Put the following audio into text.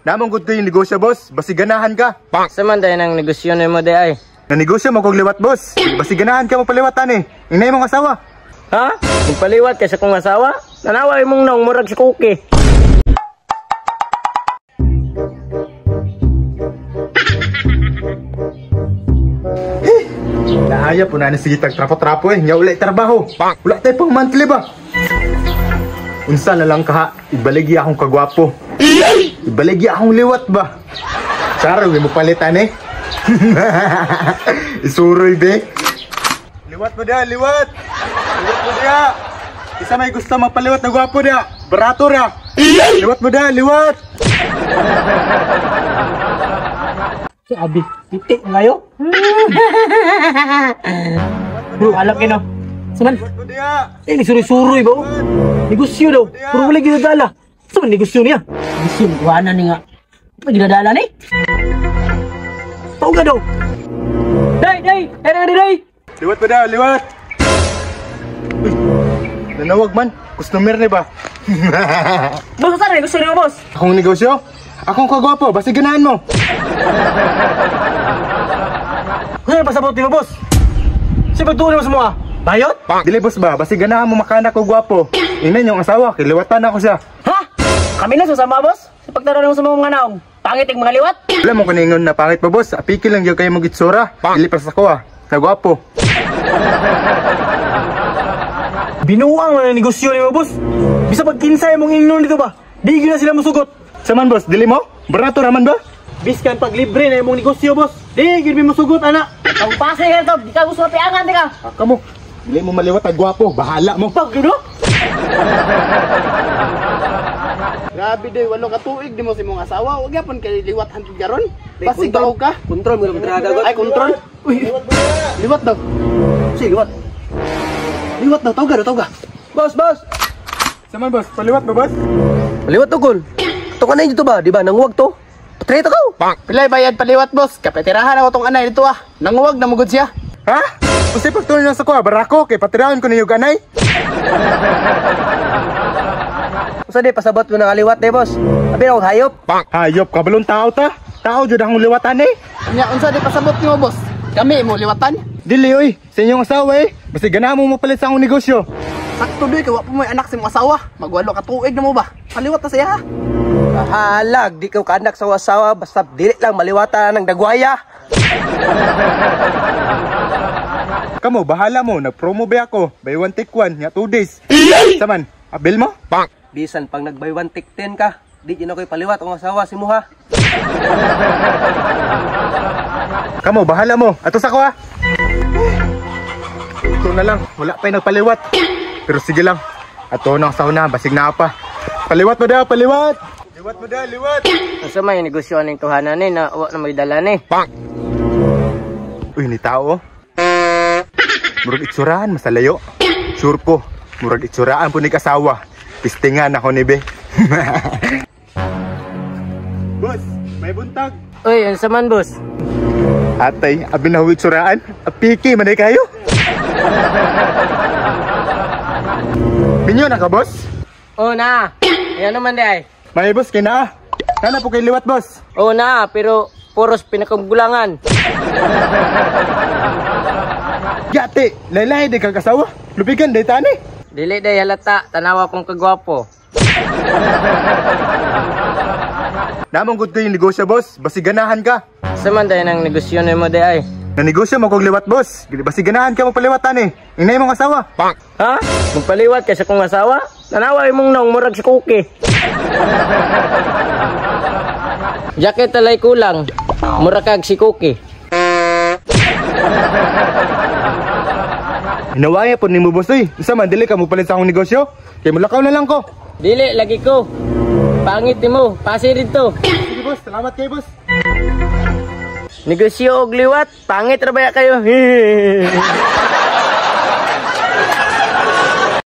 Namong gud ko yung negosyo, boss. Basi ganahan ka. Sa man dahil ang negosyo nimo di ay. Nanegosyo mo kog liwat, boss. Basi ganahan ka mo paliwatan eh. Inay mong asawa. Ha? Magpaliwat ka sa kong asawa? Nanawa imong naong murag si Cookie. Naaya po na ni sige tag trapo-trapo eh. Nya wala trabaho. Wala tayo pang monthly ba? Unsa na lang kaha, ibaligi akong kagwapo. Ibaligi akong liwat ba? Charo, mo palitan eh. Isuroy be. Liwat mo dia, liwat. Liwat mo dia. Isa may gusto magpaliwat na gwapo dia. Barato ra. Liwat mo dia, liwat. Si Abi, titik ngayo. Bro, alam kino. Saman? Eh, nagsuroy-suroy ba? Negosyo daw. Pero wala ginadala. Saman negosyo niya? Negosyo, kuhanan ni nga. Ano ginadala ni? Tawag daw. Day, day! Day, day, day! Liwat mo daw, liwat! Uy, nanawag man. Customer ni ba? Boss, saan negosyo niyo, boss? Akong negosyo? Akong kagwapo, basta ganahan mo. Ano pasabot ni mo, boss? Saan pagtuon mo sa mga? Bayot? Dili, boss ba? Basta ganahan mo makanak ko gwapo. Ingnan yung asawa, kiliwatan ako siya. Ha? Kami na susama, boss? Sa pagtaro mo sa mga naong, pangit yung mga liwat? Wala mo kaningon na pangit pa, boss. Apiki lang yun kayo mag-itsura. Dili pa sa ko, ah. Nagwapo. Binuang na negosyo ni mo, boss. Bisa pag kinsay mong ingnon dito ba? Di na sila musugot. Saman, boss? Dili mo? Barato raman ba? Biskan pag libre na imong negosyo, boss. Di gid mi musugot, ana. Ang pase ka to, di ka gusto piangan di ka. Kamo. Dili mo maliwat ang gwapo, bahala mo. Pag gino? Grabe day, walo ka tuig di mo sa imong asawa. Wag gyapon kay liwat hantod karon. Basig daw ka. Kontrol mo na dagot. Ay, kontrol. Uy. Liwat daw. Si liwat. Liwat daw, tawga daw, tawga. Boss, boss. Saman, boss? Paliwat ba, boss? Paliwat to, gol. Ito ka na dito ba? Di ba? Nanguwag to. Patreto ka. Pilay bayad paliwat, boss. Kapetirahan ako tong anay dito ah. Nanguwag na mugod siya. Ha? Kasi pagtuloy na sa kuha, barako, kay patirahan ko ninyo ganay. Usa di, pasabot mo na kaliwat eh, boss. Abi na hayop. Hayop, kabalong tao ta. Tao, jud akong liwatan eh. Nya, unsa di pasabot nimo, boss? Kami mo liwatan? Dili, oy. Sa inyong asawa eh. Basta ganahan mo mapalit sa akong negosyo. Sakto doy, kay wa pa mo'y anak sa imong asawa. Magwalo ka tuig na mo ba? Paliwat na siya ha. Bahalag, di ka kaanak sa asawa. Basta dili lang maliwatan ng dagwaya. Kamo, bahala mo. Nag-promo ba ako? Buy one take one, nga 2 days. Saman, abil mo? Bisan pang nag buy one take 10 ka, di gina ko'y paliwat ang asawa si Muha. Kamo, bahala mo. Ato sa ko ha. Ito na lang, wala pa'y nagpaliwat. Pero sige lang, ato na ang sauna, basig na pa. Paliwat mo daw, paliwat! Liwat mo daw, liwat! Asa may negosyo aning tuhanan ni na wa na may dala ni. Uy, ni tao. Murag itsuraan, masalayo. Sure ko, murag itsuraan po ni kasawa. Pistingan ako ni be. Boss, may buntag. Uy, unsa man, boss? Atay, abi na itsuraan. Apiki, manay kayo. Minyo na ka, boss? Oo na. Ayan naman di ay. May boss, kay naa. Nana po kay liwat, boss. Oo na, pero puros pinakagulangan. Yate, laylay di kag asawa. Lupigan day tani. Dili day halata, tanawa kong kagwapo. Namong gud ko yung negosyo, boss. Basi ganahan ka. Sa man day nang negosyo nimo day ay. Nanegosyo mo kog liwat, boss. Basi ganahan ka mo paliwatan eh. Inay mong asawa. Ha? Magpaliwat ka sa kong asawa? Tanawa imong naong murag si Cookie. Jacket talay kulang. Murag kag si Cookie. Hinawaya po nimo, boss oy. Unsa man dili ka mo palit sa akong negosyo? Kay mulakaw na lang ko. Dili lagi ko. Pangit nimo, pase dito. Sige boss, salamat kay boss. Negosyo og liwat, pangit ra baya kayo.